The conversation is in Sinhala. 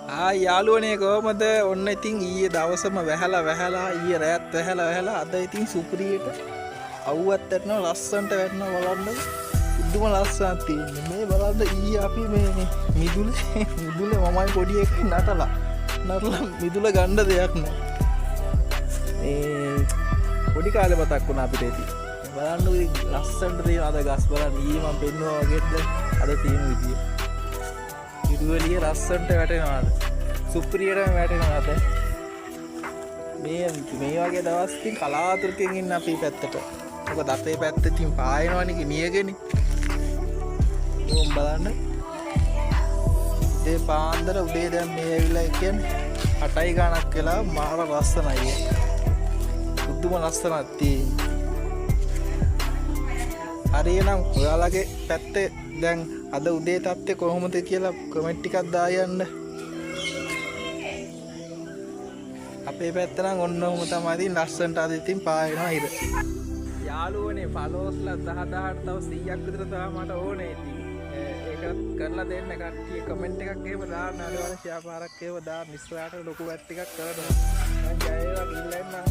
ආ යාළුවනේ, කොහමද? ඔන්න ඉතින් ඊයේ දවසම වැහලා වැහලා, ඊයේ රෑත් වැහලා වැහලා, අද ඉතින් සුපිරියට අවුවත් වැටෙනවා, ලස්සනට වැටෙනවා. බලන්න, පුදුම ලස්සනක් තියෙන්නේ. මේ බලන්න, ඊයේ අපි මේ මිදුලේ මිදුලේ මමයි පොඩි එකයි නටලා නටලා මිදුල ගන්න දෙයක් නෑ. මේ පොඩි කාලේ මතක් වුණා අපිට. ඉතින් බලන්න, ඉතින් ලස්සනට තියෙන අද ගස් බලන්න. ඊයේ මම පෙන්නුවා වගේද අද තියෙන විදිය. ඉරුවලිය ලස්සනට වැටෙනවාද? සුපිරියටම වැටෙනවාද? මේ මේ වගේ දවස් ඉතින් කලාතුරකින් ඉන්න අපේ පැත්තට. මොකද අපේ පැත්ත ඉතින් පායනවනේ නියගෙනේ. ඕම් බලන්න. උදේ පාන්දර, උදේ දැන් මේ ඇවිල්ලා, ඒ කියන්නේ 8යි ගාණක් වෙලා, මාර ලස්සනයි ඈ. පුදුම ලස්සනක් තියෙන්නේ. හරි නම් ඔයාලගේ පැත්තේ දැන් අද උදේ තත්ත්වය කොහොමද කියලා කමෙන්ට් ටිකක් දායන්න. අපේ පැත්ත නම් ඔන්න ඔහොම තමයි. ඉතින් ලස්සනට අද ඉතින් පායනවා ඉර. යාළුවනේ, ෆලෝස්ලා 10,000ට තව 100ක් විතර තමයි මට ඕනේ. ඉතින් ඒක කරලා දෙන්න කට්ටිය. කමෙන්ට් එකක් එහෙම දාන්න, අනිවාර්යෙන් ෂෙයා පාරක් එහෙම දාන්න. ඉස්සරහට ලොකු වැඩ ටිකක් කරනවා. මං ජය වේවා, ගිහිල්ලා එන්නම්.